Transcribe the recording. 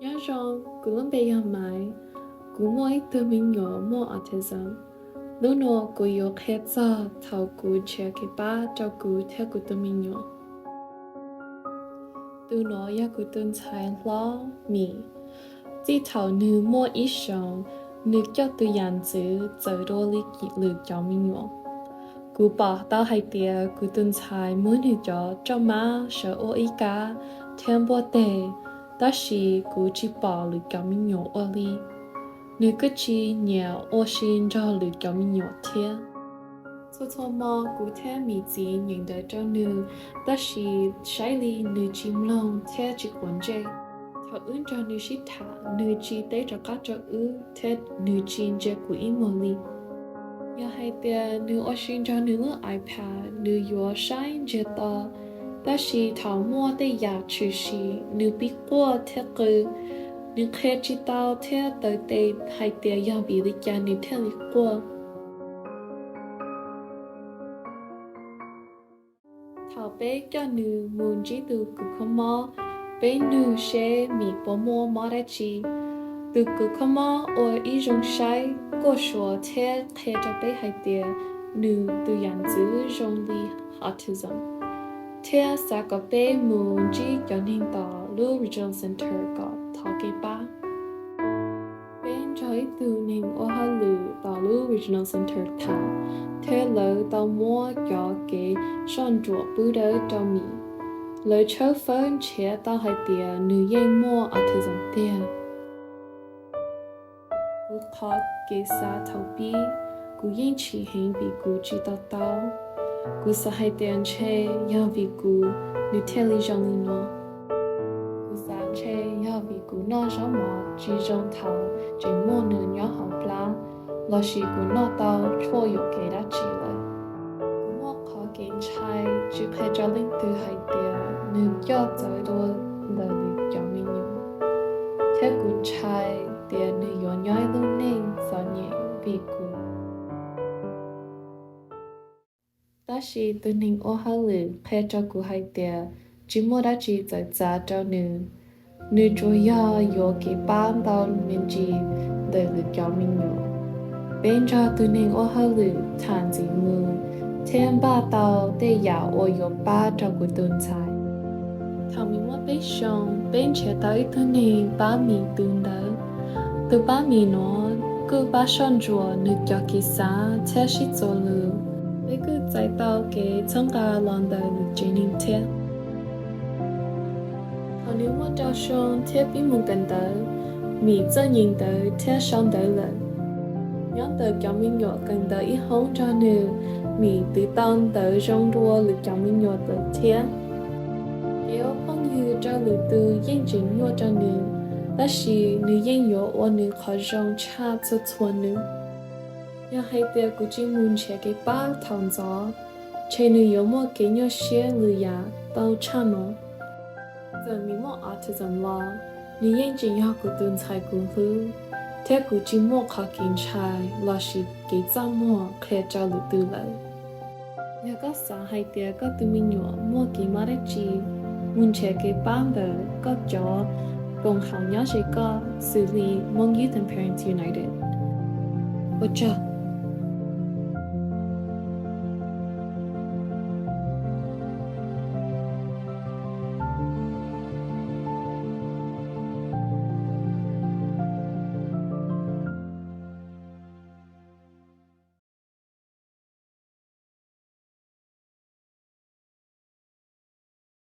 Nyob zoo, kuv lub npe yog Maiv. Kuv muaj ib tug me nyuam muaj autism. Hnub no kuv yuav qhia txog thaum kuv nrhiav kev pab rau kuv thiab kuv tus me nyuam. Tus no yog kuv tus ntxhais hlob Mim. Txij thaum nws muaj ib xyoos, nws coj tus yam ntxwv txawv dua li lwm cov me nyuam. Kuv pom tau hais tias kuv tus ntxhais muab nws cov roj mab sawv ua ib kab thiab npuaj teg, tab sis kuv tsis pom lwm cov me nyuam ua li. Nws kuj tsis nyiam ua si nrog lwm cov me nyuam thiab. Txhua txhua hmo kuv thiab Mim txiv nyeem ntawv rau nws, tab sis saib li nws tsis mloog thiab tsis quav ntsej. Thaum wb nrog nws sib tham, nws tsis teb rov qab rau wb thiab nws tsis ntsia kuv ib muag li. Yog hais tias nws ua si nrog nws lub iPad, nws yuav saib ntsiag to, tab sis thaum muaj tej yam tshwm sim, nws pib quaj thiab qw. Nws qhia tsis tau thiab taw tes hais tias yog vim li cas nws thiaj li quaj. Thaum peb coj nws mus ntsib tus kws kho mob, peb nug seb Mim puas muaj mob dab tsi. Tus kws kho mob ua ib zoo saib, kuaj suav thiab qhia rau peb hais tias nws tus yam ntxwv zoo li autism, thiab xav kom peb mus ntsib cov neeg tom lub Regional Center kom thov kev pab. Peb nrog ib tug neeg ua hauj lwm tom lub Regional Center tham, thiab lawv tau muab cov kev soj ntsuam pub dawb rau Mim. Lawv tshawb fawb nrhiav tau hais tias nws yeej muaj autism tiag. Kuv qhov kev xav thaum pib, kuv yeej chim heev vim kuv tsis to taub. Kuv xav hais tias ntshe yog vim kuv nws thiaj li zoo li no. Kuv xav ntshe yog vim kuv noj zaub mov tsis zoo thaum tseem muaj nws nyob hauv plab, lossis kuv noj tau tshuaj yuam kev dab tsi lawm. Kuv muaj qhov kev ntshai tsis qhia rau leej twg hais tias nws coj txawv dua ntawm lwm cov me nyuam, thiab kuv ntshai tias nws yuav nyob ib lub neej txom nyem vim kuv. Tab sis tus neeg ua hauj lwm qhia rau kuv hais tias tsis muaj dab tsi txawv txav rau nws, nws tsuas yog yuav kev pab ntau me ntsis ntawm lwm cov me nyuam. Peb nrog tus neeg ua hauj lwm tham ntxiv mus thiab npaj tau tej yam uas yuav pab rau kuv tus ntxhais. Thaum Mim muaj peb xyoos, peb nrhiav tau ib tug neeg pab Mim tu ntawv. Tus pab Mim no kuj pab soj ntsuam nws cov kev xav thiab sib txuas lus. Peb kuj txais tau kev txhawb nqa los ntawm nws tsev neeg thiab. Thaum nws muaj rau xyoo thiab pib mus kawm ntawv, Mim txawj nyeem ntawv thiab sau ntawv lawm. Nyob ntawm cov me nyuam kawm ntawv ib hoob nrog nws, Mim twv tau ntawv zoo dua lwm cov me nyuam lawm thiab. Kev ua phooj ywg rau lwm tus yeej tseem nyuaj rau nws, tab sis nws yeej yuav ua nws qhov zoo tshaj txhua txhua nws. Yog hais tias kuv tsis mus nrhiav kev pab thaum ntxov, ntshe nws yuav muaj kev nyuaj siab lwm yam tau tshaj no. Txawm Mim muaj autism los, nws yeej tseem yog kuv tus ntxhais kuv hlub, thiab kuv tsis muaj qhov kev ntshai lossis kev txaj muag qhia rau lwm tus lawm. Yog koj xav hais tias koj tus me nyuam muaj kev mob dab tsi, mus nrhiav kev pab ntawm koj cov koom haum nyob ze koj xws li Hmong Youth and Parents United. Ua tsaug.